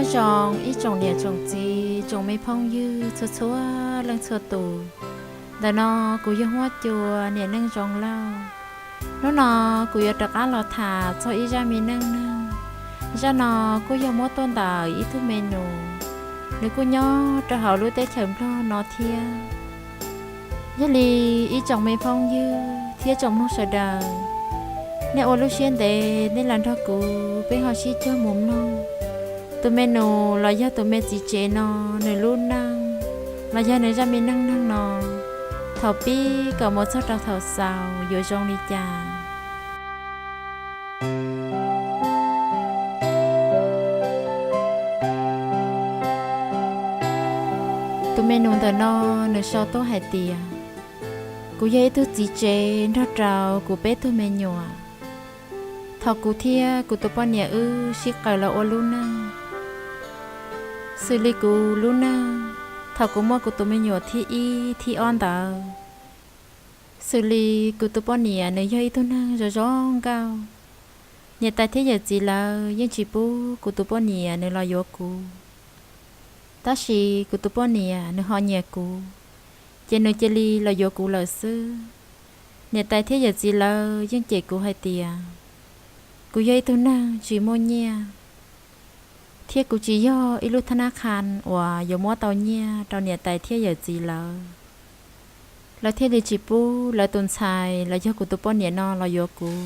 Nyob zoo ib tsoom niam tsoom txiv tsoom me phooj ywg txhua txhua leej txhua tus. Ntawm no kuv yog Huab Cua, niam neej Zoo Lauj. Hnub no kuv yuav rov qab los tham txog ib zaj me neej neeg. Zaj no kuj yog muab tuaj ntawm ib tug me nus, nws kuj nyob rau hauv lub teb chaws Nplog no thiab. Yog li ib tsoom me phooj ywg thiab tsoom mloog sawv daws, nej ua lub siab ntev nej los nrog kuv peb ho sib cog mus mloog tus me nus los yog tus me txiv tsev no nws lub neej los yog nws zaj me neej neeg no thaum pib kom mus txog rau thaum xaus yuav zoo li cas. Tus me nus ntawm no nws sau tuaj hais tias, kuv yog ib tug txiv tsev nrog rau kuv peb tug me nyuam. Thaum kuv thiab kuv tus poj niam wb sib qaws los ua lub neej, xws li kuv lub neej, thaum kuv muaj kuv tus me nyuam thib ib thib ob ntawd, xws li kuv tus poj niam nws yog ib tug neeg zoo zoo nkauj. Niam tais thiab yawm txiv lawv yeej tsis pub kuv tus poj niam nws los yuav kuv. Tab sis kuv tus poj niam nws ho nyiam kuv, ces nws cia li los yuav kuv lawm xwb. Niam tais thiab yawm txiv lawv yeej cem kuv hais tias kuv yog ib tug neeg tsis muaj nyiaj, thiab kuv tsis yog ib lub thab nab qha uas yuav muab tau nyiaj rau niam tais thiab yawm txiv lawv. Lawv thiaj li tsis pub lawv tus ntxhais los yog kuv tus poj niam no los yuav kuv.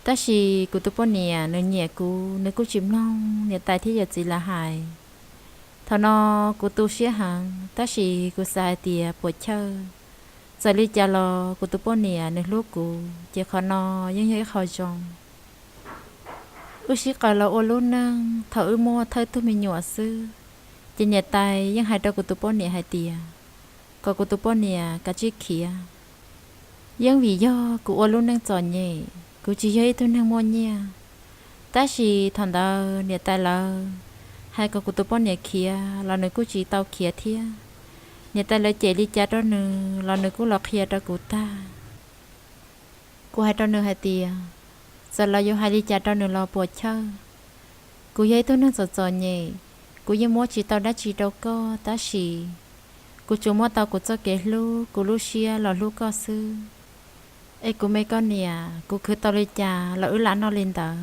Tab sis kuv tus poj niam nws nyiam kuv, nws kuj tsis mloog niam tais thiab yawm txiv lawv hais. Thaum no kuv tu siab heev, tab sis kuv xav hais tias puas chawj, txawm li cas los kuv tus poj niam nws hlub kuv, ces qhov no yeej yog ib qho zoo. Wb sib qaws los ua lub neej thaum wb muaj thawj tug me nyuam xwb, ces niam tais yeej hais rau kuv tus poj niam hais tias kom kuv tus poj niam kav tsij khiav. Yeej vim yog kuv ua lub neej txom nyem, kuv tsis yog ib tug neeg muaj nyiaj. Tab sis thaum ntawd niam tais lawv hais kom kuv tus poj niam khiav los nws kuj tsis tau khiav thiab. Niam tais lawv cem li cas rau nws los nws kuj los qhia rau kuv tag. Kuv hais rau nws hais tias, txawm lawv yuav hais li cas rau nws los puas chawj. Kuv yog ib tug neeg txom txom nyem, kuv yeej muab tsis tau dab tsi rau koj, tab sis kuv tsuas muab tau kuv txoj kev hlub, kuv lub siab los hlub koj xwb. Es kuv me koj niam, kuv khwv tau li cas los wb lam noj li ntawd.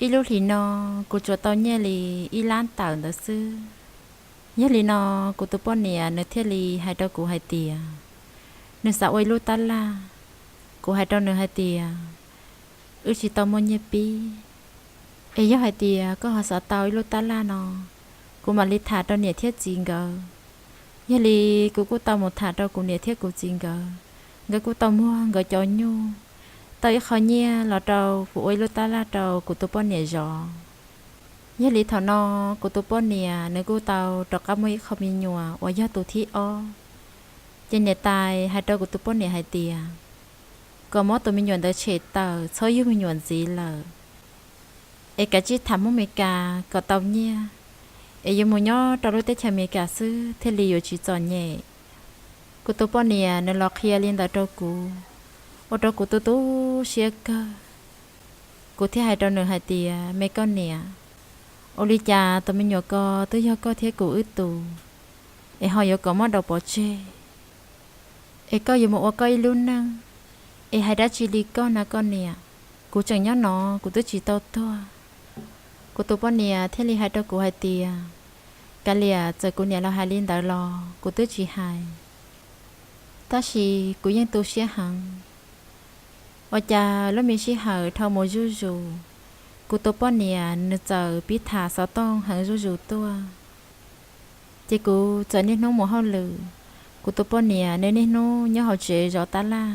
Ib lub hlis no kuv tsuas tau nyiaj li ib lab tawm ntawd xwb. Yog li no kuv tus poj niam nws thiaj li hais rau kuv hais tias nws xav ua ib lub tab laj. Kuv hais rau nws hais tias wb tsis tau muaj nyiaj pib, es yog hais tias koj ho xav tau ib lub tab laj no, kuv mam li tham rau niam thiab txiv nkawd. Yog li kuv kuj tau mus tham rau kuv niam thiab kuv txiv nkawd, nkawd kuj tau muag nkawd cov nyuj, tau ib qho nyiaj los rau kuv ua ib lub tab laj rau kuv tus poj niam zov. Yog li thaum no kuv tus poj niam nws kuj tau rov qab muaj ib qho me nyuam uas yog tus thib ob. Ces niam tais hais rau kuv tus poj niam hais tias kom muab tus me nyuam ntawd tshem tawm, txhob yug me nyuam ntxiv lawm, es kav tsij tham Hmoob Mes Kas kom tau nyiaj, es yuav mus nyob rau lub teb chaws Amelikas xwb thiaj li yuav tsis txom nyem. Kuv tus poj niam nws los qhia li ntawd rau kuv, ua rau kuv tu tu siab kawg. Kuv thiaj hais rau nws hais tias, me koj niam, ua li cas tus me nyuam ko twb yog koj thiab kuv wb tus, es ho yuav kom muab daus pov tseg, es koj yuav mus ua koj ib lub neej, es hais dab tsi li koj na koj niam, kuv tseem nyob no kuv twb tsis tau tuag. Kuv tus poj niam thiaj li hais rau kuv hais tias, kav liam, txawm kuv niam los hais li ntawd los kuv twb tsis hais, tab sis kuv yeej tu siab heev. Ua cas lub me sij hawm dhau mus zuj zus, kuv tus poj niam nws txawm pib tham xov tooj heev zuj zus tuaj. Ces kuv txawm niaj hnub mus hauj lwm, kuv tus poj niam nws niaj hnub nyob hauv tsev zov tab laj.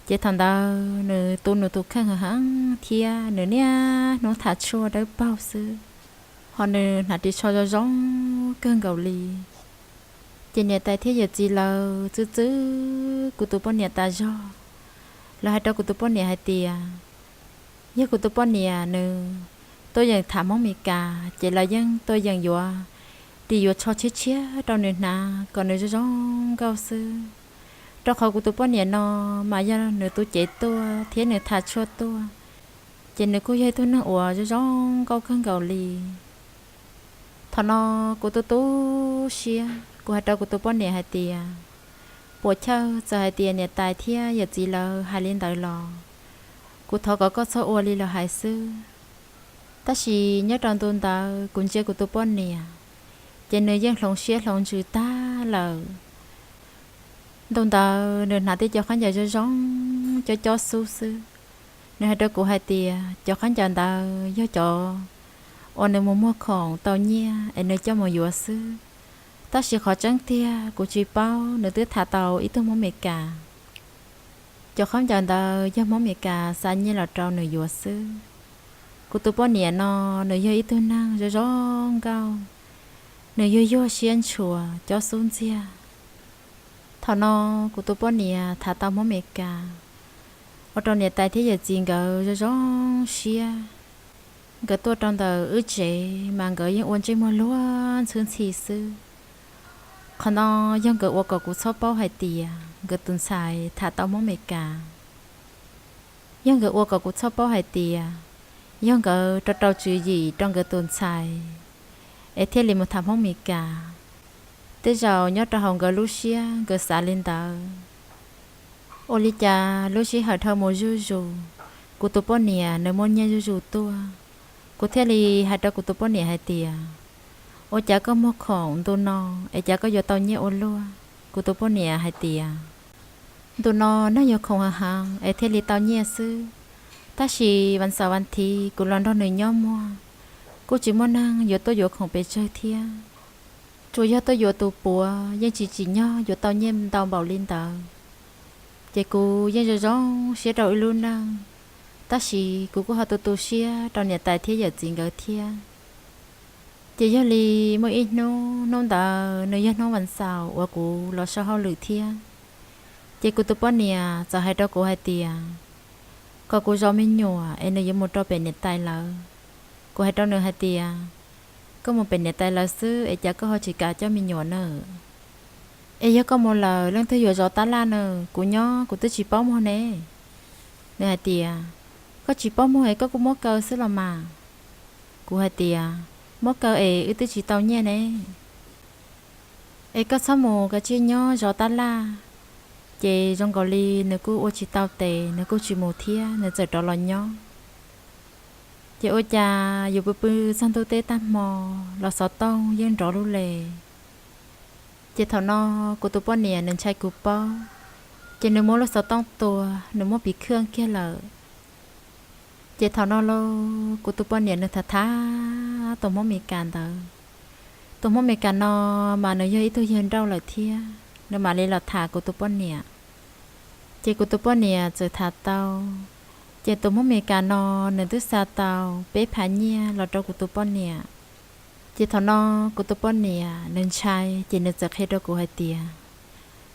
Ces thaum ntawd nws tu nws tus kheej heev heev thiab nws niaj hnub tham tshuaj dawb paug xwb, ho nws hnav ris tsho zoo zoo kawg nkaus li. Ces niam tais thiab yawm txiv lawv txwb txwb kuv tus poj niam tas zog. Lawv hais rau kuv tus poj niam hais tias, yog kuv tus poj niam nws tuaj yeem tham Hmoob Mes Kas, ces lawv yeej tuaj yeem yuav ris yuav tsho tshiab tshiab rau nws hnav kom nws zoo zoo nkauj xwb. Rau qhov kuv tus poj niam no mas yog nws tu cev tuaj thiab nws tham tshuaj tuaj, ces nws kuj yog ib tug neeg uas zoo zoo nkauj kawg nkaus li. Thaum no kuv tu tu siab, kuv hais rau kuv tus poj niam hais tias, puas chawj, txawm hais tias niam tais thiab yawm txiv lawv hais li ntawd los kuv thov kom koj txhob ua li lawv hais xwb. Tab sis nyob rau ntu ntawd kuv ntsia kuv tus poj niam, ces nws yeej hloov siab hloov ntsws tag lawm. Ntu ntawd nws hnav tej cov khaub ncaws zoo zoo, cob cob xub xwb. Nws hais rau kuv hais tias cov khaub ncaws ntawd yog cov uas nws mus muag khoom tau nyiaj es nws coj mus yuav xwb. Tab sis qhov tseeb tiag kuv tsis paub, nws twb tham tau ib tug Hmoob Meskas. Cov khaub ncaws ntawd yog Hmoob Meskas xa nyiaj los rau nws yuav xwb. Kuv tus poj niam no, nws yog ib tug neeg zoo zoo nkauj, nws yuag yuag siab ntshua, cob xub ntxiag. Thaum no kuv tus poj niam tham tau Hmoob Meskas, ua rau niam tais thiab yawm txiv nkawd zoo zoo siab. Nkawd tuaj rau ntawm wb tsev mas nkawd yeej ua ntsej muag luag ntxhwb ntxhi xwb. Qhov no yog nkawd ua kom kuv txhob paub hais tias nkawd tus ntxhais tham tau Hmoob Meskas. Yog nkawd ua kom kuv txhob paub hais tias yog nkawd rau rau tswv yim rau nkawd tus ntxhais es thiaj li mus tham Hmoob Meskas. Tej zaum nyob rau hauv nkawd lub siab nkawd xav li ntawd. Ua li cas lub sij hawm dhau mus zuj zus, kuv tus poj niam nws muaj nyiaj zuj zus tuaj. Kuv thiaj li hais rau kuv tus poj niam hais tias, ua cas koj muag khoom ntu no es cas koj yuav tau nyiaj ua luaj? Kuv tus poj niam hais tias, ntu no nws yuav khoom heev heev es thiaj li tau nyiaj xwb. Tab sis vas xaum vas thiv kuv los nrog nws nyob muag, kuj tsis muaj neeg yuav tuaj yuav khoom pes tsawg thiab. Tsuas yog tuaj yuav tus puav yeej tsis tsim nyog yuav tau nyiaj ntau npaum li ntawd. Ces kuv yeej zoo zoo siab rau ib lub neej, tab sis kuv kuj ho tu tu siab rau niam tais thiab yawm txiv nkawd thiab. Ces yog li muaj ib hnub, hnub ntawd nws yog hnub vas xaum uas kuv los sau hauj lwm thiab. Ces kuv tus poj niam txawm hais rau kuv hais tias, kom kuv zov me nyuam es nws yuav mus rau pem niam tais lawv. Kuv hais rau nws hais tias, koj mus pem niam tais lawv xwb es cas koj ho tsis kam coj me nyuam na? Es yog koj mus lawm leej twg yuav zov tab laj na? Kuv nyob kuv twb tsis paub muag ne. Nws hais tias, koj tsis paub muag es koj kuj muab kaw xwb los mas. Kuv hais tias, muab kaw es wb twb tsis tau nyiaj ne. Es koj txhob mus, koj cia li nyob zov tab laj. Ces zoo nkaus li nws kuj ua tsis tau tes, nws kuj tsis mus thiab, nws txawm rov los nyob. Ces ua cas yus pw pw txog ntuj teb tag hmo, los xov tooj yeej nrov lub le. Ces thaum no kuv tus poj niam nws ntshai kuv paub, ces nws muab lub xov tooj tua, nws muab piv khwj kiag lawm. Ces thaum no lauj, kuv tus poj niam nws tham tham tus Hmoob Mes Kas ntawd. Tus Hmoob Mes Kas no mas nws yog ib tug yawg nrauj lawm thiab, nws mam li los tham kuv tus poj niam. Ces kuv tus poj niam txawm tham tau, ces tus Hmoob Mes Kas no nws twb xa tau peb phav nyiaj los rau kuv tus poj niam. Ces thaum no kuv tus poj niam nws ntshai, ces nws txawm qhia rau kuv hais tias,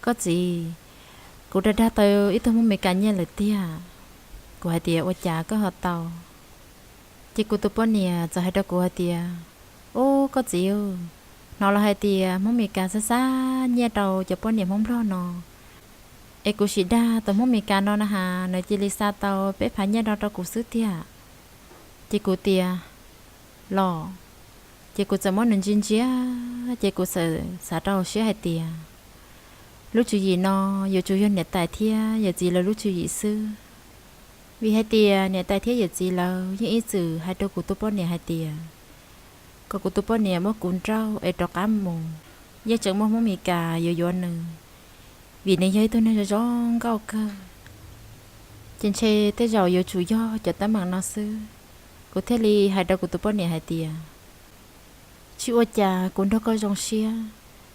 koj txiv, kuv dag dag tau ib tug Hmoob Mes Kas nyiaj lawm tiag. Kuv hais tias, ua cas koj ho tau? Ces kuv tus poj niam txawm hais rau kuv hais tias, ub, koj txiv, hnov lawv hais tias Hmoob Mes Kas xa xa nyiaj rau cov poj niam Hmoob Nplog no, es kuv sim dag tus Hmoob Mes Kas no na has, nws cia li xa tau peb phav nyiaj no rau kuv xwb tiag. Ces kuv tias, los. Ces kuv txawm muab nws ntsia ntsia, ces kuv txawm xav rau hauv siab hais tias, lub tswv yim no yuav tsum yog niam tais thiab yawm txiv lawv lub tswv yim xwb. Vim hais tias niam tais thiab yawm txiv lawv yeej ib txwm hais rau kuv tus poj niam hais tias, kom kuv tus poj niam muab kuv nrauj es rov qab mus, yeej tseem muaj Hmoob Mes Kas yuav yuav nws, vim nws yog ib tug neeg zoo zoo nkauj kawg. Ces ntshe tej zaum yuav tsum yog cov teeb meem no xwb. Kuv thiaj li hais rau kuv tus poj niam hais tias, tsis ua cas, kuv nrog koj zoo siab,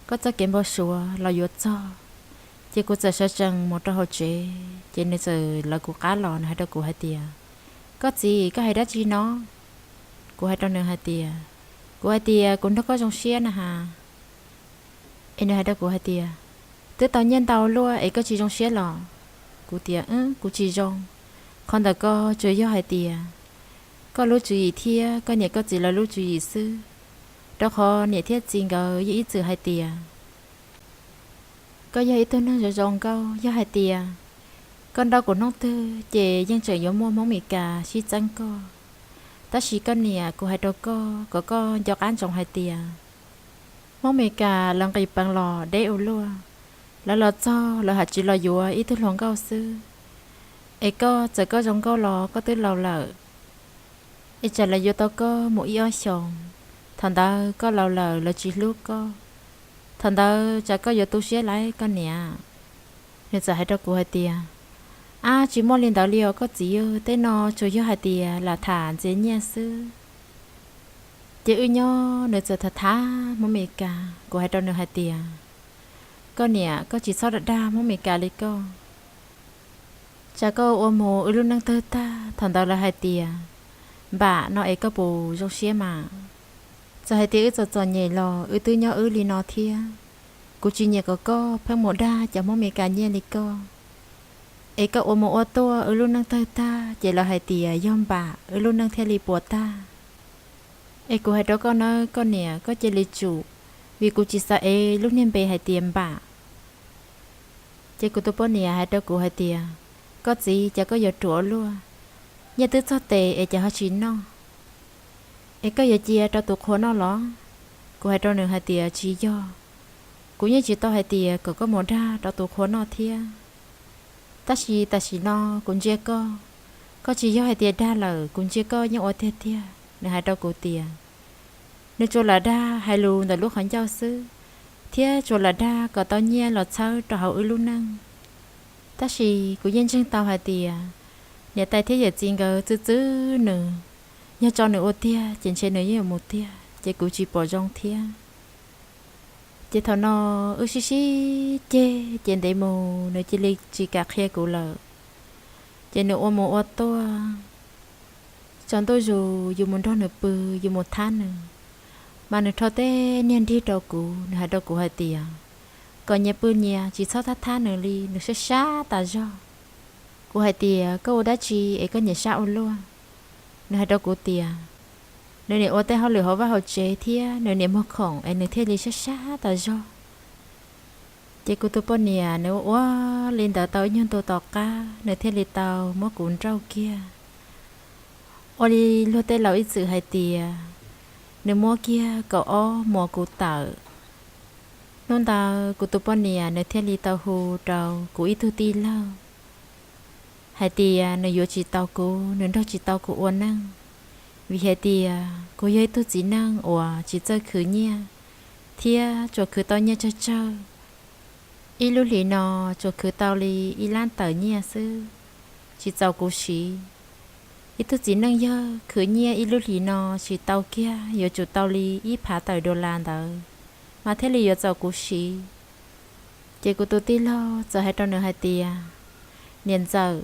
koj txoj kev npau suav los yuav txog. Ces kuv txawm sawv tsees mus rau hauv tsev, ces nws txawm lawv kuv qab los, nws hais rau kuv hais tias, koj txiv, koj hais dab tsi no? Kuv hais rau nws hais tias, kuv hais tias kuv nrog koj zoo siab na has. Es nws hais rau kuv hais tias, twb tau nyiaj ntau luaj es koj tsis zoo siab los? Kuv tias, kuv tsis zoo. Qhov ntawm ko tsuas yog hais tias koj lub tswv yim thiab koj niam koj txiv lawv lub tswv yim xwb, rau qhov niam thiab txiv nkawd yeej ib txwm hais tias koj yog ib tug neeg zoo zoo nkauj, yog hais tias koj nrauj kuv hnub twg ces yeej tseem yuav muaj Hmoob Mes Kas sib txeeb koj. Tab sis koj niam, kuv hais rau koj kom koj nco qab ntsoov hais tias Hmoob Amelikas lawv nqis peev los deb ua luaj, lawv los txog lawv haj tsis los yuav ib tug hluas nkauj xwb. Es koj txawm koj zoo nkauj los koj twb laus lawm, es tsam lawv yuav tau koj mus ib ob xyoos, thaum ntawd koj laus lawm lawv tsis hlub koj, thaum ntawd tsam koj yuav tu siab lauj koj niam. Nws txawm hais rau kuv hais tias, Ab, tsis muaj li ntawd li os koj txiv, tej no tsuas yog hais tias lam tham ntxias nyiaj xwb. Ces wb nyob nws txawm tham tham Hmoob Amelikas, kuv hais rau nws hais tias, Koj niam, koj tsis txhob dag dag Hmoob Amelikas li koj. Tsam koj ua mus wb lub neej tawg tag, thaum ntawd lawv hais tias npam no es koj puas zoo siab mas? Txawm hais tias wb txom txom nyem los wb twb nyob wb li no thiab. Kuv tsis nyiam kom koj pheej mus dag cov Hmoob Amelikas nyiaj li koj. Es koj ua mus ua tuaj wb lub neej tawg tag ces lawv hais tias yog npam wb lub neej thiaj li puas tag. Es kuv hais rau koj nawb koj niam, koj cia li tsum, vim kuv tsis xav ev lub niag npe hais tias npam. Ces kuv tus poj niam hais rau kuv hais tias, Koj txiv, cas koj yuav ruam luaj? Nyiaj twb txog tes es cas ho tsis noj? Es koj yuav cia rau tus qhua noj los? Kuv hais rau nws hais tias, Tsis yog, kuv yeej tsis tau hais tias kom koj mus dag rau tus qhua noj thiab. Tab sis tam sim no kuv ntsia koj, koj tsis yog hais tias dag lawm, kuv ntsia koj yeej ua tiag tiag. Nws hais rau kuv tias, Nws tsuas lam dag hais lus ntawm lub qhov ncauj xwb, thiab tsuas lam dag kom tau nyiaj los txhawb rau hauv wb lub neej. Tab sis kuv yeej ntseeg tau hais tias niam tais thiab yawm txiv nkawd txwv txwv nws, yog tso nws ua tiag ces ntshe nws yeej yuav mus tiag, ces kuv tsis pom zoo thiab. Ces thaum no wb sib sib ceg ces ntev mus nws cia li tsis kam qhia kuv lawm. Ces nws ua mus ua tuaj, tsaus ntuj zus yus mus nrog nws pw, yus mus thab nws, mas nws rho tej niag nrig rau kuv, nws hais rau kuv hais tias, Kom nyias pw nyias, tsis txhob thab thab nws li, nws sab sab tas zog. Kuv hais tias, Koj ua dab tsi es koj nyiam sab ua luaj? Nws hais rau kuv tias, Nws niam ua tej hauj lwm hauv vaj hauv tsev thiab nws niam muag khoom es nws thiaj li sab sab tas zog. Ces kuv tus poj niam nws ua ua li ntawd tau ib nyuag ntu tom qab nws thiaj li tau muab kuv nrauj kiag. Ua li luag tej laus ib txwm hais tias, nws muab kiag kaum ob muas kuv tawm. Hnub ntawd kuv tus poj niam nws thiaj li tau hu rau kuv ib tug tij laug hais tias nws yuav tsis tau kuv, nws nrog tsis tau kuv ua neej, vim hais tias kuv yog ib tug txiv neej uas tsis txawj khwv nyiaj thiab tsuas khwv tau nyiaj tsawg tsawg. Ib lub hlis no tsuas khwv tau li ib lab tawm nyiaj xwb, tsis txaus kuv siv. Ib tug txiv neej yawg khwv nyiaj ib lub hlis no tsis tau kiag yuav tsum tau li ib phav tawm dollar ntawd mas thiaj li yuav txaus kuv siv. Ces kuv tus tij laug txawm hais rau nws hais tias, Niam ntxawm,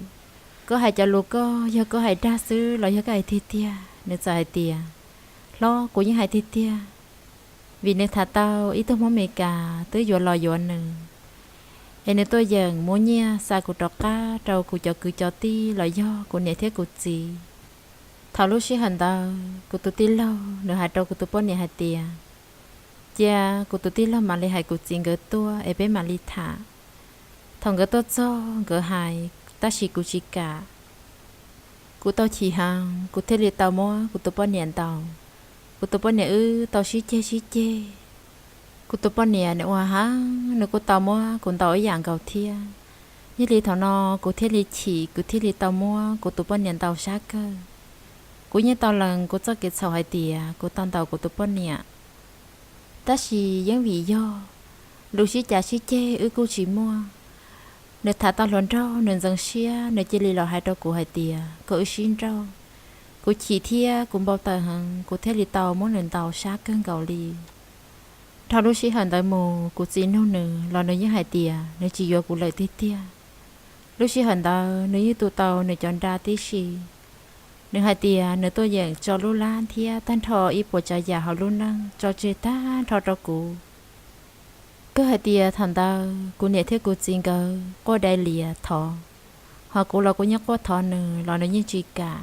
koj hais cov lus koj yog koj hais dag xwb los yog koj hais tiag tiag? Nws txawm hais tias, Hlob, kuv yeej hais tiag tiag, vim nws tham tau ib tug Hmoob Meskas twb yuav los yuav nws, es nws tuaj yeem muab nyiaj xa kuv rov qab rau kuv cov kwv cov tij los yog kuv niam thiab kuv txiv. Thaum lub sij hawm ntawd kuv tus tij laug nws hais rau kuv tus poj niam hais tias, Cia kuv tus tij laug mam li hais kuv txiv nkawd tuaj es peb mam li tham. Thaum nkawd tuaj txog nkawd hais, tab sis kuv tsis kam. Kuv tau chim heev, kuv thiaj li tau muab kuv tus poj niam ntaus. Kuv tus poj niam wb tau sib ceg sib ceg. Kuv tus poj niam nws ua heev, nws kuj tau muab kuv ntaus ib yam nkaus thiab. Yog li thaum no kuv thiaj li chim, kuv thiaj li tau muab kuv tus poj niam ntaus sab kawg. Kuv yeej tau lees kuv txoj kev txhaum hais tias kuv tau ntaus kuv tus poj niam. Tab sis yeej vim yog lus sib cav sib ceg wb kuj tsis muaj. Nws tham tau hluas nraug nws ntxeev siab, nws cia li los hais rau kuv hais tias kom wb sib nrauj. Kuv chim thiab kuv npau taws heev, kuv thiaj li tau muab nws ntaus sab kawg nkaus li. Dhau lub sij hawm ntawd mus kuv txiv nug nws los nws yeej hais tias nws tsis yuav kuv lawm tiag tiag. Lub sij hawm ntawd nws yeej tu tau nws cov nra tib si. Nws hais tias nws tuaj yeem tso lub lab thiab tag nrho ib puas tsav yam hauv lub neej tso tseg tag nrho rau kuv. Kawg hais tias thaum ntawd kuv niam thiab kuv txiv nkawd quaj dai lias thov, ho kuv los kuv yeej quaj thov nws los nws yeej tsis kam.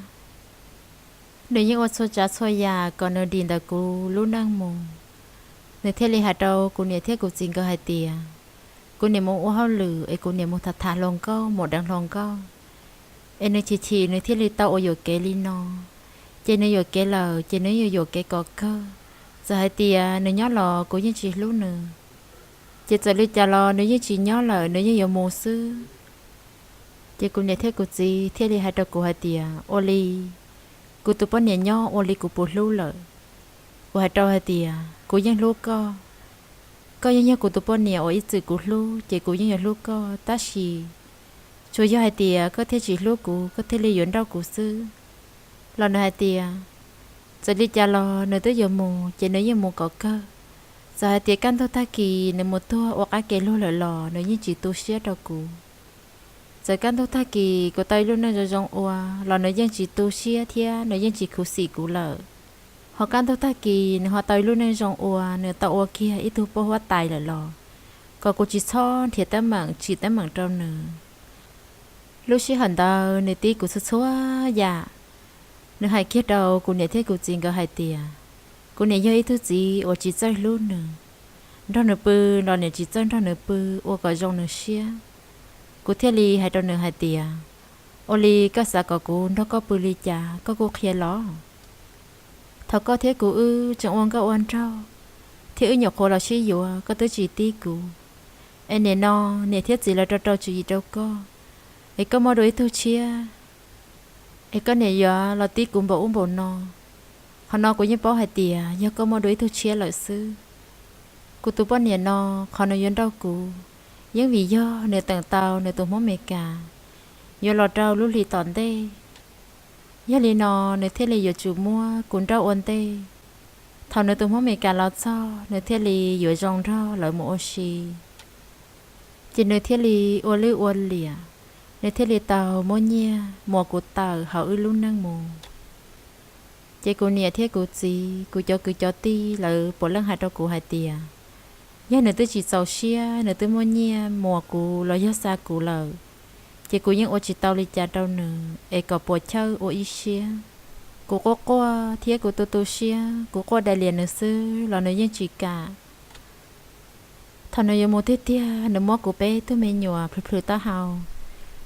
Nws yeej ua txhua tsav txhua yam kom nws dim ntawm kuv lub neej mus. Nws thiaj li hais rau kuv niam thiab kuv txiv nkawd hais tias, kuv niam mus ua hauj lwm es kuv niam mus tham tham hluas nkauj, mus deev hluas nkauj, es nws chim chim nws thiaj li tau ua yuam kev li no. Ces nws yuam kev lawm ces nws yuav yuam kev kom kawg. Txawm hais tias nws nyob los kuv yeej tsis hlub nws, ces txawm li cas los nws yeej tsis nyob lawm, nws yeej yuav mus xwb. Ces kuv niam thiab kuv txiv thiaj li hais rau kuv hais tias, ua li kuv tus poj niam nyob ua li kuv puas hlub lawm? Kuv hais rau hais tias, kuv yeej hlub koj, koj yeej yog kuv tus poj niam uas ib txwm kuv hlub, ces kuv yeej yuav hlub koj, tab sis tsuas yog hais tias koj thiaj tsis hlub kuv, koj thiaj li yuav nrauj kuv xwb. Los nws hais tias, txawm li cas los nws twb yuav mus ces nws yeej mus kom kawg. Txawm hais tias kaj ntug tag kis nws mus tuag ua qab ke luag lawm los nws yeej tsis tu siab rau kuv. Txawm kaj ntug tag kis kuv tau ib lub neej zoo zoo ua los nws yeej tsis tu siab thiab nws yeej tsis khuv xim kuv lawm. Ho kaj ntug tag kis nws ho tau ib lub neej zoo ua, nws tau ua kiag ib tug poj huab tais lawm los kom kuv tsis txhob nrhiav teeb meem tsim teeb meem rau nws. Lub sij hawm ntawd nws tib kuv txhua txhua yam. Nws hais kiag rau kuv niam thiab kuv txiv nkawd hais tias, kuv niam yog ib tug txiv uas tsis txawj hlub nws, nrog nws pw los niam tsis txawj nrog nws pw, ua kom zoo nws siab. Kuv thiaj li hais rau nws hais tias, ua li koj xav kom kuv nrog koj pw li cas koj kuj qhia los. Thaum koj thiab kuv wb tseem ua nkauj ua nraug thiab wb nyuam qhuav los sib yuav koj twb tsis tib kuv, es nim no niam thiab txiv lawv rau rau tswv yim rau koj, es koj muaj dua ib tug tshiab, es koj niam yuav los tib kuv npaum ub npaum no. Qhov no kuv yeej paub hais tias yog koj muaj dua ib tug tshiab lawm xwb. Kuv tus poj niam no, qhov nws yuav nrauj kuv yeej vim yog nws teem tau nws tus Hmoob Mes Kas yuav los rau lub hli tom ntej. Yog li no nws thiaj li yuav tsum muab kuv nrauj ua ntej. Thaum nws tus Hmoob Mes Kas los txog nws thiaj li yuav zoo nrog lawv mus ua si. Ces nws thiaj li ua lwj ua liam, nws thiaj li tau muab nyiaj muas kuv tawm hauv wb lub neej mus. Ces kuv niam thiab kuv txiv, kuv cov kwv cov tij lawv puav leej hais rau kuv hais tias, yog nws twb tsis txaus siab, nws twb muab nyiaj muas kuv los yog xa kuv lawm, ces kuv yeej ua tsis tau li cas rau nws es kom puas chawj ua ib siab. Kuv quaj quaj thiab kuv tu tu siab, kuv quaj dai lias nws xwb los nws yeej tsis kam. Thaum nws yuav mus tiag tiag, nws muab kuv peb tug me nyuam plhws plhws taub hau.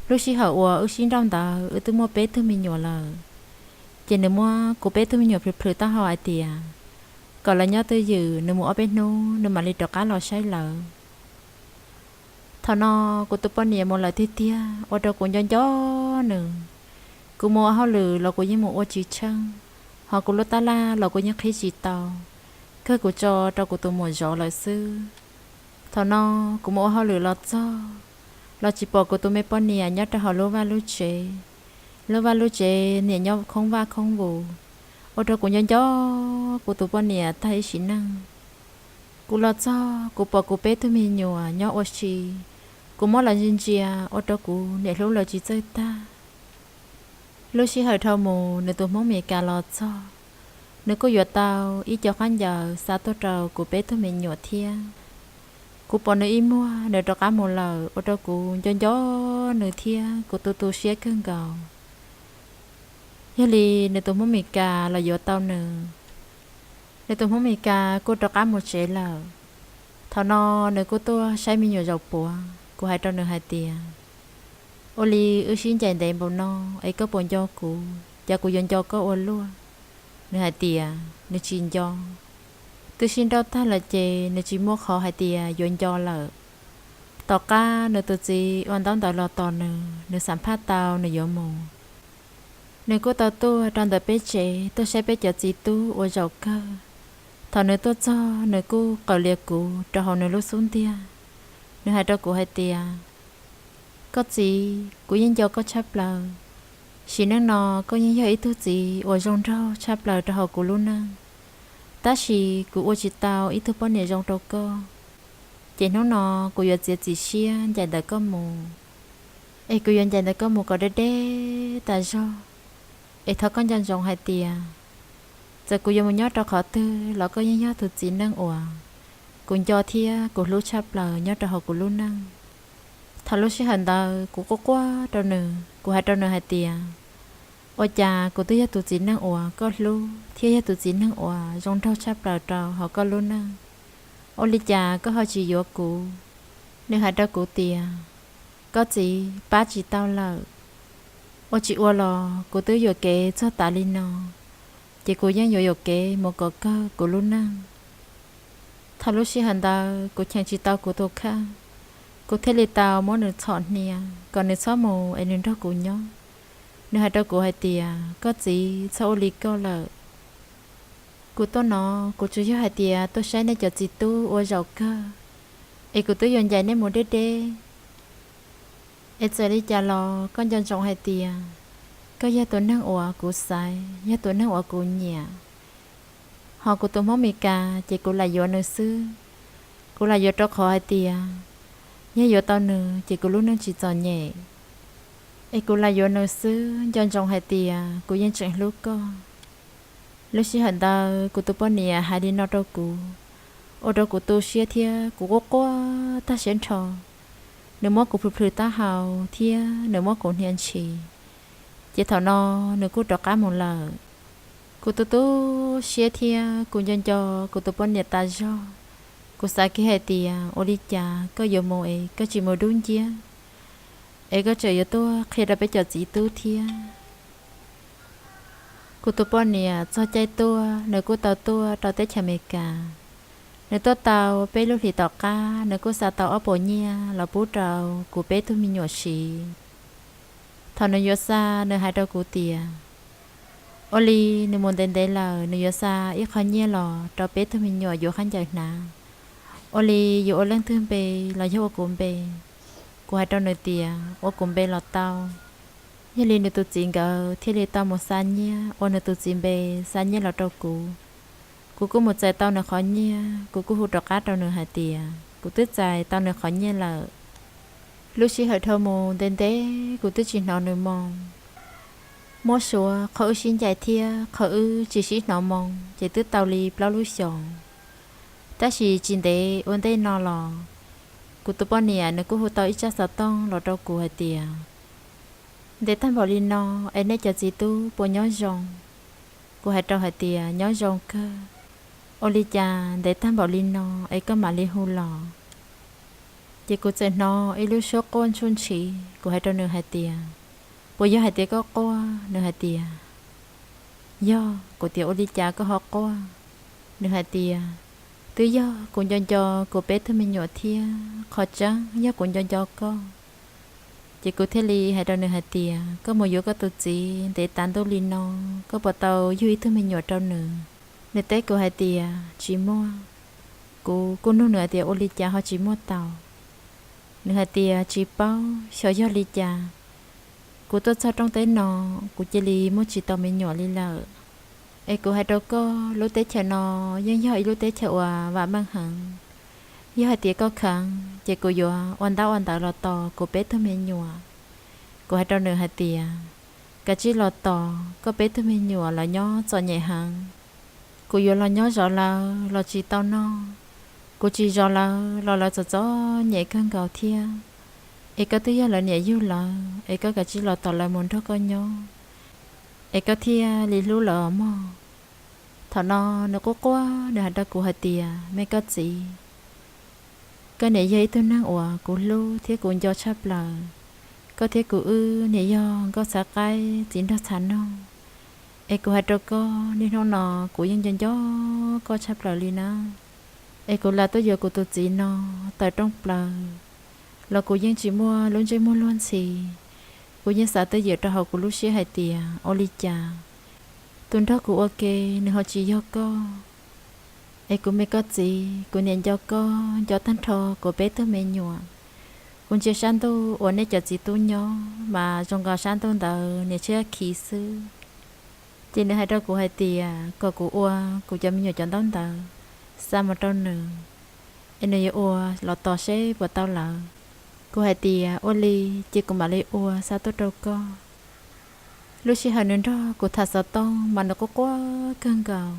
Lub sij hawm uas wb sib nrauj ntawd wb twb muaj peb tug me nyuam lawm, ces nws muab kuv peb tug me nyuam plhws plhws taub hau hais tias kom lawv nyob twj ywm, nws mus ob peb hnub nws mam li rov qab los saib lawv. Thaum no kuv tus poj niam mus lawm tiag tiag ua rau kuv nco nco nws. Kuv mus ua hauj lwm los kuv yeej mus ua tsis tsheej, ho kuv lub tab laj los kuv yeej qhib tsis tau, kawg kuv tso rau kuv tus muam zov lawm xwb. Thaum no kuv mus ua hauj lwm los txog, los tsis pom kuv tus me poj niam nyob rau hauv lub vaj lub tsev. Lub vaj lub tsev niam nyob khoob vaj khoob vus, ua rau kuv nco nco kuv tus poj niam tag ib sim neej. Kuv los txog kuv pom kuv peb tug me nyuam nyob ua si, kuv muab lawv ntsia ntsia ua rau kuv niam hlub lawv tsis txawj tag. Lub sij hawm dhau mus nws tus Hmoob Mes Kas los txog, nws kuj yuav tau ib co khaub ncaws xa tuaj rau kuv peb tug me nyuam thiab. Kuv pom nws ib muag nws rov qab mus lawm ua rau kuv nco nco nws thiab kuv tu tu siab kawg nkaus. Yog li nws tus Hmoob Mes Kas los yuav tau nws. Nws tus Hmoob Mes Kas kuj rov qab mus tsev lawm. Thaum no nws kuj tuaj saib me nyuam zaum puav, kuv hais rau nws hais tias, ua li wb sib ncaim ntev npaum no es koj puas nco kuv, cas kuv yuav nco koj ua luaj? Nws hais tias nws tsis nco. Twb sib nrauj tag lawm ces nws tsis muaj qhov hais tias yuav nco lawm. Tom qab nws tus txiv ua ntaub ntawv los tos nws, nws xam phaj tau nws yuav mus. Nws kuj tau tuaj rau ntawm peb tsev tuaj saib peb cov txiv tub ua zaum kawg. Thaum nws tuaj txog nws kuj qawm lias kuv rau hauv nws lub xub ntiag. Nws hais rau kuv hais tias, koj txiv, kuv yeej nco koj tshaj plaws. Sim neej no koj yeej yog ib tug txiv uas zoo nraug tshaj plaws rau hauv kuv lub neej, tab sis kuv ua tsis tau ib tug poj niam zoo rau koj. Ces hnub no kuv yuav txiav txim siab ncaim ntawm koj mus, es kuv yuav ncaim ntawm koj mus kom deb deb tas zog. Es thov koj nco ntsoov hais tias, txawm kuv yuav mus nyob rau qhov twg los koj yeej yog tus txiv neej uas kuv nco thiab kuv hlub tshaj plaws nyob rau hauv kuv lub neej. Thaum lub sij hawm ntawd kuv quaj quaj rau nws, kuv hais rau nws hais tias, ua cas kuv twb yog tus txiv neej uas koj hlub thiab yog tus txiv neej uas zoo nraug tshaj plaws rau hauv koj lub neej, ua li cas koj ho tsis yuav kuv? Nws hais rau kuv tias, koj txiv, pab tsis tau lawm. Ua tsis ua los kuv twb yuam kev txog tav li no, ces kuv yeej yuav yuam kev mus kom kawg kuv lub neej. Thaum lub sij hawm ntawd kuv cheem tsis tau kuv tus kheej, kuv thiaj li tau muab nws txhom hnia kom nws txhob mus es nws nrog kuv nyob. Nws hais rau kuv hais tias, koj txiv txhob ua li koj lawm. Kuv tuaj no, kuv tsuas yog hais tias tuaj saib nej cov txiv tub ua zaum kawg, es kuv twb yuav ncaim nej mus deb deb. Es txawm li cas los koj nco ntsoov hais tias koj yog tus neeg uas kuv xaiv, yog tus neeg uas kuv nyiam. Ho kuv tus Hmoob Mes Kas ces kuv lam yuav nws xwb. Kuv lam yuav rau qhov hais tias yog yuav tau nws ces kuv lub neej tsis txom nyem. Es kuv lam yuav nws xwb, nco ntsoov hais tias kuv yeej tseem hlub koj. Lub sij hawm ntawd kuv tus poj niam hais li no rau kuv, ua rau kuv tu siab thiab kuv quaj quaj tag siab nrho. Nws muab kuv plhws plhws taub hau thiab nws muab kuv hnia ntshis. Ces thaum no nws kuj rov qab mus lawm. Kuv tu tu siab thiab kuv nco nco kuv tus poj niam tas zog. Kuv xav kiag hais tias ua li cas koj yuav mus es koj tsis mus dub nciab, es koj tseem yuav tuaj qhia rau peb cov txiv tub thiab. Kuv tus poj niam txog caij tuaj nws kuj tau tuaj rau teb chaws Amelikas. Nws tuaj tau peb lub hlis tom qab nws kuj xa tau ob puas nyiaj los pub rau kuv peb tug me nyuam siv. Thaum nws yuav xa nws hais rau kuv tias ua li nws mus ntev ntev lawm nws yuav xa ib qho nyiaj los rau peb tug me nyuam yuav khaub ncaws hnav. Ua li yuav ua leej twg npe los yog ua kuv npe? Kuv hais rau nws tias ua kuv npe los tau. Yog li nws tus txiv nkawd thiaj li tau mus xa nyiaj ua nws tus txiv npe, xa nyiaj los rau kuv. Kuv kuj mus txais tau nws qhov nyiaj, kuv kuj hu rov qab rau nws hais tias kuv twb txais tau nws qhov nyiaj lawm. Lub sij hawm dhau mus ntev ntev kuv twb tsis hnov nws moo. Muab suav qhov wb sib ncaim thiab qhov wb tsis sib hnov moo ces twb tau li plaub lub xyoos. Tab sis tsis ntev ua ntej no los, kuv tus poj niam nws kuj hu tau ib tsab xov tooj los rau kuv hais tias ntev tag npaum li no es nej cov txiv tub puas nyob zoo? Kuv hais rau hais tias nyob zoo kawg. Ua li cas ntev tag npaum li no es koj mam li hu los? Ces kuv txawm hnov ib lub suab quaj ntsuj ntshiv, kuv hais rau nws hais tias puas yog hais tias koj quaj? Nws hais tias yog. Kuv tias ua li cas koj ho quaj? Nws hais tias twb yog kuv nco nco kuv peb tug me nyuam thiab qhov tseeb yog kuv nco nco koj. Ces kuv thiaj li hais rau nws hais tias koj mus yuav koj tus txiv ntev tas ntuj li no, koj puas tau yug ib tug me nyuam rau nws? Nws teb kuv hais tias tsis muaj. Kuv kuj nug nws hais tias ua li cas ho tsis muaj tau? Nws hais tias tsis paub xyov yog li cas, kuv tuaj txog rooj teb no kuv cia li muaj tsis tau me nyuam li lawm. Es kuv hais rau koj, lub teb chaws no yeej yog ib lub teb chaws uas vam meej heev. Yog hais tias koj kheev ces kuv yuav ua ntaub ua ntawv los tos kuv peb tug me nyuam. Kuv hais rau nws hais tias kav tsij los tos, koj peb tug me nyuam los nyob txom nyem heev. Kuv yuav los nyob zov lawv los tsis tau noj, kuv tsis zov lawv los lawv txom txom nyem kawg nkaus thiab. Es koj twb yog lawv niam yug lawv, es koj kav tsij los tos lawv mus nrog koj nyob, es koj thiaj li hlub lawv os mog. Thaum no nws quaj quaj, nws hais rau kuv hais tias me koj txiv, koj niam yog ib tug neeg uas kuv hlub thiab kuv nco tshaj plaws. Koj thiab kuv wb niam yog nkauj txhav qaib txiv nraug txhav noog. Es kuv hais rau koj, niaj hnub no kuv yeej nco nco koj tshaj plaws li na. Es kuv lam tuaj yuav kuv tus txiv no tawm rooj plaws los kuv yeej tsis muaj lub ntsej muag luag ntxhi. Kuv yeej xav twj ywm rau hauv kuv lub siab hais tias ua li cas tus nrog kuv ua ke nws ho tsis yog koj. Es kuv me koj txiv, kuv niam nco koj nco tag nrho kuv peb tug me nyuam. Kuv ntsia sab ntuj uas nej cov txiv tub nyob mas zoo nkaus sab ntuj ntawd niam tshiab khiv xwb. Ces nws hais rau kuv hais tias kom kuv ua kuv cov me nyuam cov ntaub ntawv xa mus rau nws, es nws yuav ua los tos seb puas tau lawv. Kuv hais tias ua li, ces kuv mam li ua xa tuaj rau koj. Lub sij hawm nws nrog kuv tham xov tooj mas nws quaj quaj kawg nkaus.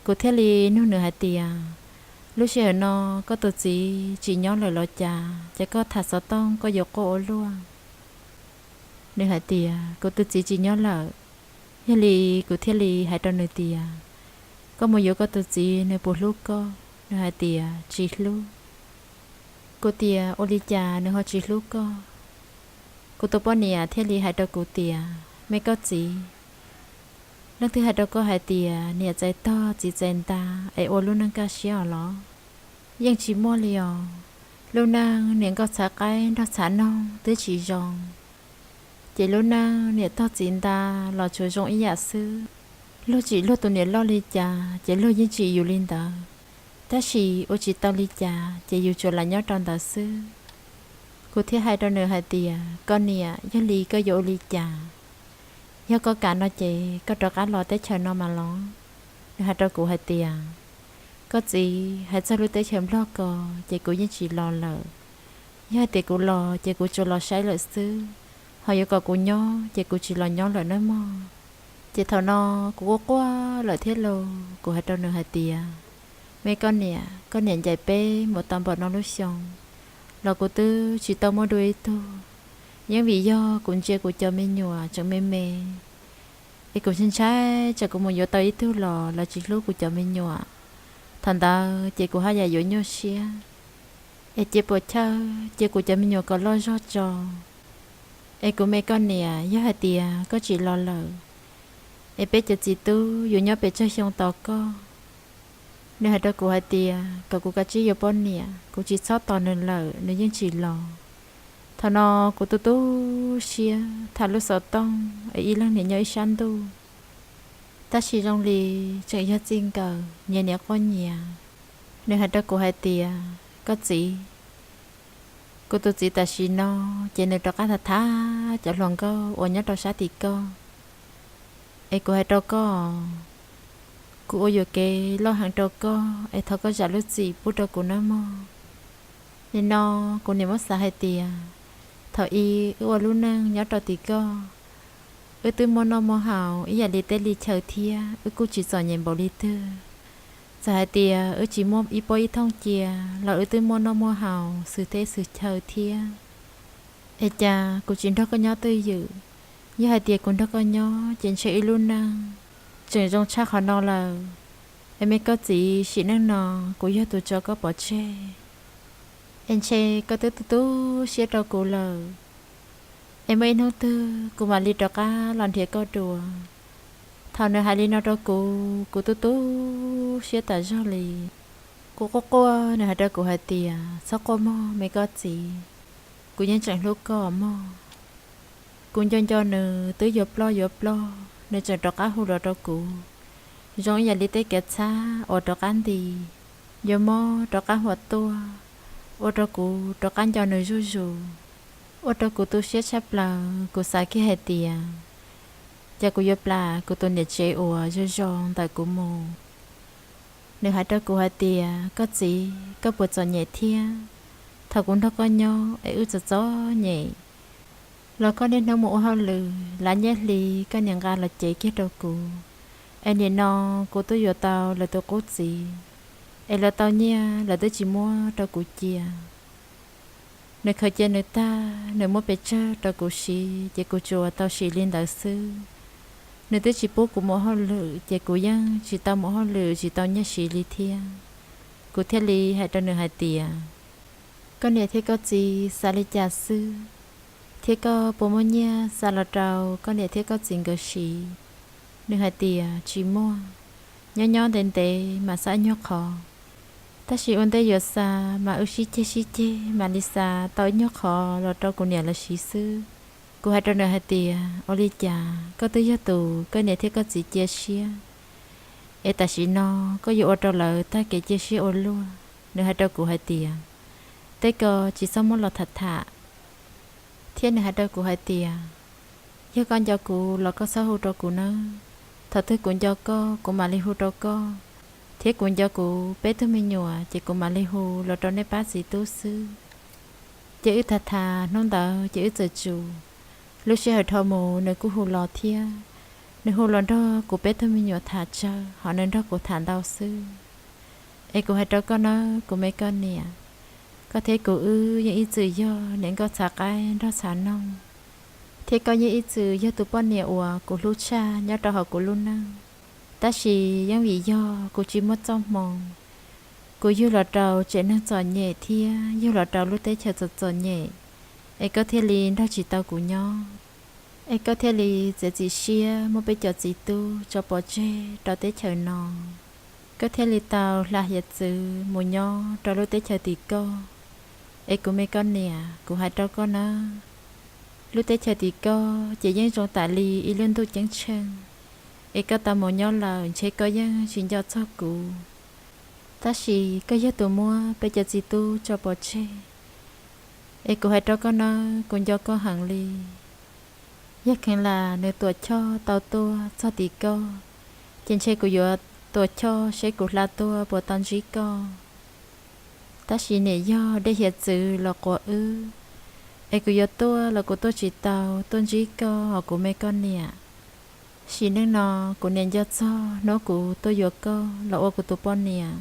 Kuv thiaj li nug nws hais tias lub sij hawm no koj tus txiv tsis nyob lawm los cas, ces koj tham xov tooj koj yuav quaj ua luaj? Nws hais tias kuv tus txiv tsis nyob lawm. Yog li kuv thiaj li hais rau nws tias koj mus yuav koj tus txiv nws puas hlub koj? Nws hais tias tsis hlub. Kuv tias ua li cas nws ho tsis hlub koj? Kuv tus poj niam thiaj li hais rau kuv tias me koj txiv, Leej twg hais rau koj hais tias niam txais tog txiv txais nta es ua lub neej kaj siab os los? Yeej tsis muaj li os. Lub neej niam nkauj txhav qaib nrog txhav noog twb tsis zoo, ces lub neej niam tog txiv nta los tsuas zoo ib yam xwb. Luag tsim luag tus niam loj li cas ces luag yeej tsim yus li ntawd, tab sis ua tsis tau li cas ces yus tsuas lam nyob rau ntawd xwb. Kuv thiaj hais rau nws hais tias, koj niam, yog li koj yuav ua li cas? Yog koj kam no ces koj rov qab los teb chaws no mas los. Nws hais rau kuv hais tias, koj txiv, hais txog lub teb chaws Nplog ko ces kuv yeej tsis los lawm. Yog hais tias kuv los ces kuv tsuas los saib lawm xwb, ho yuav kom kuv nyob ces kuv tsis los nyob lawm nawb mog. Ces thaum no kuv quaj quaj lawm thiab lauj, kuv hais rau nws hais tias, me koj niam, koj niam ncaim peb mus tau npaum no lub xyoo los kuv twb tsis tau muaj dua ib tug. Yeej vim yog kuv ntsia kuv cov me nyuam tseem me me, es kuv ntshai ntshai tsam kuv mus yuav tau ib tug los lawv tsis hlub kuv cov me nyuam. Thaum ntawd ces kuv haj yam yuav nyuaj siab, es cia puas chawj cia kuv cov me nyuam kom loj zog tso. Es kuv me koj niam, yog hais tias koj tsis los lawm, es peb cov txiv tub yuav nyob pes tsawg xyoo tos koj? Nws hais rau kuv hais tias kom kuv kav tsij yuav poj niam, kuv tsis txhob tos nws lawm, nws yeej tsis los. Thaum no kuv tu tu siab tham lub xov tooj es ib leeg niam nyob ib sab ntuj. Tab sis zoo li tseem yog txij nkawm nyias niam quaj nyias. Nws hais rau kuv hais tias, koj txiv, kuv tus txiv tam sim no ces nws rov qab tham tham cov hluas nkauj uas nyob rau sab tim koj. Es kuv hais rau koj, kuv ua yuam kev loj heev rau koj, es thov koj zam lub txim pub rau kuv nawb mog. Nim no kuv niam muab xav hais tias, thaum ub wb ua lub neej nyob rau tim koj, wb twb muaj noj muaj haus ib yam li teb li chaw thiab, wb kuj tsis txom nyem npaum li twg. Txawm hais tias wb tsis muaj ib pob ib thooj cia los wb twb muaj noj muaj haus xwm teb xwm chaw thiab. Es cas kuv tsis nrog koj nyob twj ywm? Yog hais tias kuv nrog koj nyob ces ntshe wb lub neej tseem zoo tshaj qhov no lawm. Es me koj txiv, sim neej no kuv yog tus tso koj pov tseg, es ntshe koj twb tu tu siab rau kuv lawm. Es muaj ib hnub twg kuv mam li rov qab los nrhiav koj dua. Thaum nws hais li no rau kuv, kuv tu tu siab tas zog li. Kuv quaj quaj, nws hais rau kuv hais tias, txhob quaj mog me koj txiv, kuv yeej tseem hlub koj mog. Kuv nco nco nws twb yuav ploj yuav ploj, nws tseem rov qab hu los rau kuv, zoo ib yam li tej kev txhab uas rov qab nti, yuav mob rov qab huam tuaj, ua rau kuv rov qab nco nws zuj zus, ua rau kuv tu siab tshaj plaws. Kuv xav kiag hais tias, cas kuv yuav plam kuv tus niam tsev uas zoo zoo ntawm kuv mus. Nws hais rau kuv hais tias, koj txiv, koj puas txom nyem thiab? Thaum kuv nrog koj nyob es wb txom txom nyem, los koj niaj hnub mus ua hauj lwm, lav nyiaj hli koj niam nqa los cev kiag rau kuv. Es nim no kuv twb yuav tau lawv tus qub txiv, es lawv tau nyiaj lawv twb tsis muab rau kuv cia. Nws khaws cia nws tag, nws muab pes tsawg rau kuv siv ces kuv tsuas tau siv li ntawd xwb. Nws twb tsis pub kuv mus hauj lwm ces kuv yeej tsis tau mus hauj lwm, tsis tau nyiaj siv li thiab. Kuv thiaj li hais rau nws hais tias, koj niam thiab koj txiv xav li cas xwb, thiab koj puas muaj nyiaj xa los rau koj niam thiab koj txiv nkawd siv? Nws hais tias tsis muaj, nyob nyob ntev ntev mas xa ib nyuag qhov, tab sis ua ntej yuav xa mas wb sib ceg sib ceg mam li xa tau ib nyuag qhov los rau kuv niam lawv siv xwb. Kuv hais rau nws hais tias, ua li cas koj twb yog tus koj niam thiab koj txiv cia siab, es tam sim no koj yuav ua rau lawv tag kev cia siab ua luaj? Nws hais rau kuv hais tias, tej ko tsis txhob muab los tham tham. Thiab nws hais rau kuv hais tias, yog koj nco kuv los koj txhob hu rau kuv nawb. Thaum twg kuv nco koj kuv mam li hu rau koj, thiab kuv nco kuv peb tug me nyuam ces kuv mam li hu los rau nej pab txiv tub xwb. Ces wb tham tham hnub ntawd ces wb txawm tsum. Lub sij hawm dhau mus nws kuj hu los thiab. Nws hu los nrog kuv peb tug me nyuam tham tsawg, ho nws nrog kuv tham ntau xwb. Es kuv hais rau koj nawb kuv me koj niam, koj thiab kuv wb yeej ib txwm yog niam nkauj txhav qaib nrog txhav noog, thiab koj yeej ib txwm yog tus poj niam uas kuv hlub tshaj nyob rau hauv kuv lub neej. Tab sis yeej vim yog kuv tsis muaj txoj hmoo, kuv yug los rau tsev neeg txom nyem thiab yug los rau lub teb chaws txom txom nyem, es koj thiaj li nrog tsis tau kuv nyob. Es koj thiaj li txiav txim siab muab peb cov txiv tub tso pov tseg rau teb chaws no, koj thiaj li tau hla hiav txwv mus nyob rau lub teb chaws tim koj. Es kuv me koj niam, kuv hais rau koj nawb, lub teb chaws tim koj ces yeej zoo tam li ib lub ntuj ceeb tsheej, es koj tau mus nyob lawm ntshe koj yeej tsis nco txog kuv. Tab sis koj yog tus muab peb cov txiv tub tso pov tseg, es kuv hais rau koj nawb, kuv nco koj heev li. Yog kheev lam nws Tuam Choj tau tuaj txog tim koj, ces ntshe kuv yuav Tuam Choj seb kuv hla tuaj puas tau ntsib koj. Tab sis niam yog dej hiav txwv los quav wb, es kuv yuav tuaj los kuv tuaj tsis tau tuaj ntsib koj os kuv me koj niam. Sim neej no kuv niam nco txog hnub kuv tuaj yuav koj los ua kuv tus poj niam.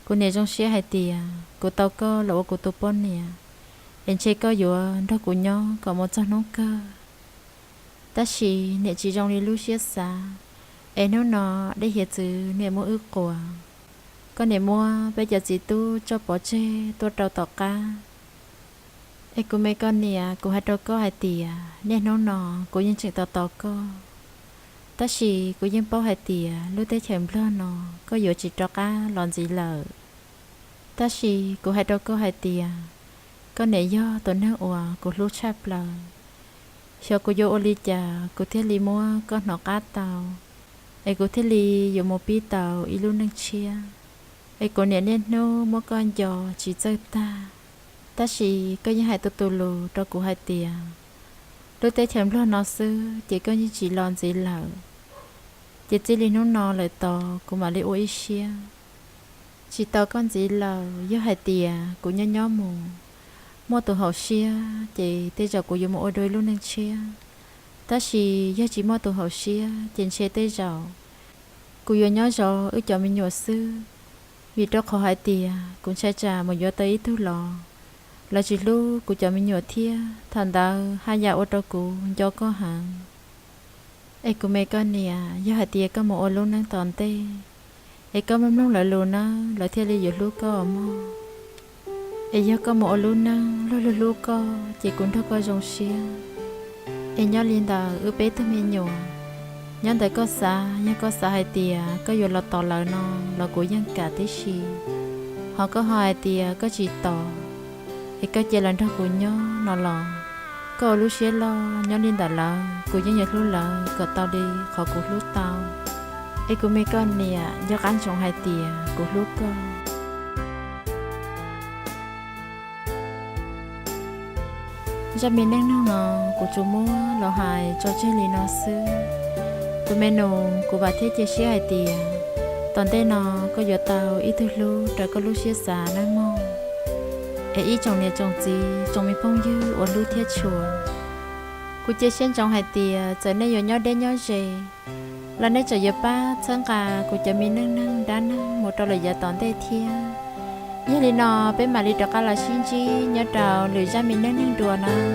Kuv niam zoo siab hais tias kuv tau koj los ua kuv tus poj niam, es ntshe koj yuav nrog kuv nyob kom mus txog hnub kawg. Tab sis niam tsis zoo li lub siab xav, es hnub no dej hiav txwv niam muab wb quas, koj niam muab peb cov txiv tub tso pov tseg tuaj rau tom qab. Es kuv me koj niam, kuv hais rau koj hais tias niaj hnub no kuv yeej tseem tos tos koj, tab sis kuv yeej paub hais tias lub teb chaws Nplog no koj yuav tsis rov qab los ntxiv lawm. Tab sis kuv hais rau koj hais tias koj niam yog tus neeg uas kuv hlub tshaj plaws. Xyov kuv yuav ua li cas kuv thiaj li muab koj hnov qab tau, es kuv thiaj li yuav mus pib tau ib lub neej tshiab. Es kuv niam niaj hnub muab koj nco tsis txawj tag, tab sis koj yeej hais tus tus lus rau kuv hais tias lub teb chaws Nplog no xwb ces koj yeej tsis los ntxiv lawm. Ces txij li hnub no lawm tod kuv mam li ua ib siab tsis tos koj ntxiv lawm. Yog hais tias kuv nyob nyob mus muaj tus haum siab ces tej zaum kuv yuav mus ua dua ib lub neej tshiab, tab sis yog tsis muaj tus haum siab ces ntshe tej zaum kuv yuav nyob zov wb cov me nyuam xwb, vim rau qhov hais tias kuv ntshai tsam mus yuav tau ib tug los lawv tsis hlub kuv cov me nyuam thiab, thaum ntawd haj yam ua rau kuv nco koj heev. Es kuv me koj niam, yog hais tias koj mus ua lub neej tom ntej, es koj mloog mloog lawv lus nawb, lawv thiaj li yuav hlub koj mog. Es yog koj mus ua lub neej luag hlub hlub koj ces kuv nrog koj zoo siab. Es nyob li ntawd wb peb tug me nyuam, nyob ntawm koj xav, yog koj xav hais tias koj yuav los tos lawv no los kuv yeej kam tib si, ho koj ho hais tias koj tsis tos, es koj cia lawv nrog kuv nyob no los koj ua lub siab loj nyob li ntawm lawv, kuv yeej yuav hlub lawv kom tau li qhov kuv hlub tau. Es kuv me koj niam, nco qab ntsoov hais tias kuv hlub koj. Zaj me neej neeg no kuv tsuas muab los hais tso tseg li no xwb. Tus me nus, kuv vam thiab cia siab hais tias tom ntej no koj yuav tau ib tug hlub raws koj lub siab xav nawb mog. Es ib tsoom niam tsoom txiv tsoom me phooj ywg uas hlub thiab tshua, kuv cia siab ntsoov hais tias txawm nej yuav nyob deb nyob ze los nej tseem yuav pab txhawb nqa kuv cov me neej neeg dab neeg mus rau lawm yav tom ntej thiab. Yog li no peb mam li rov qab los sib ntsib nyob rau lwm zaj me neej neeg dua nawb.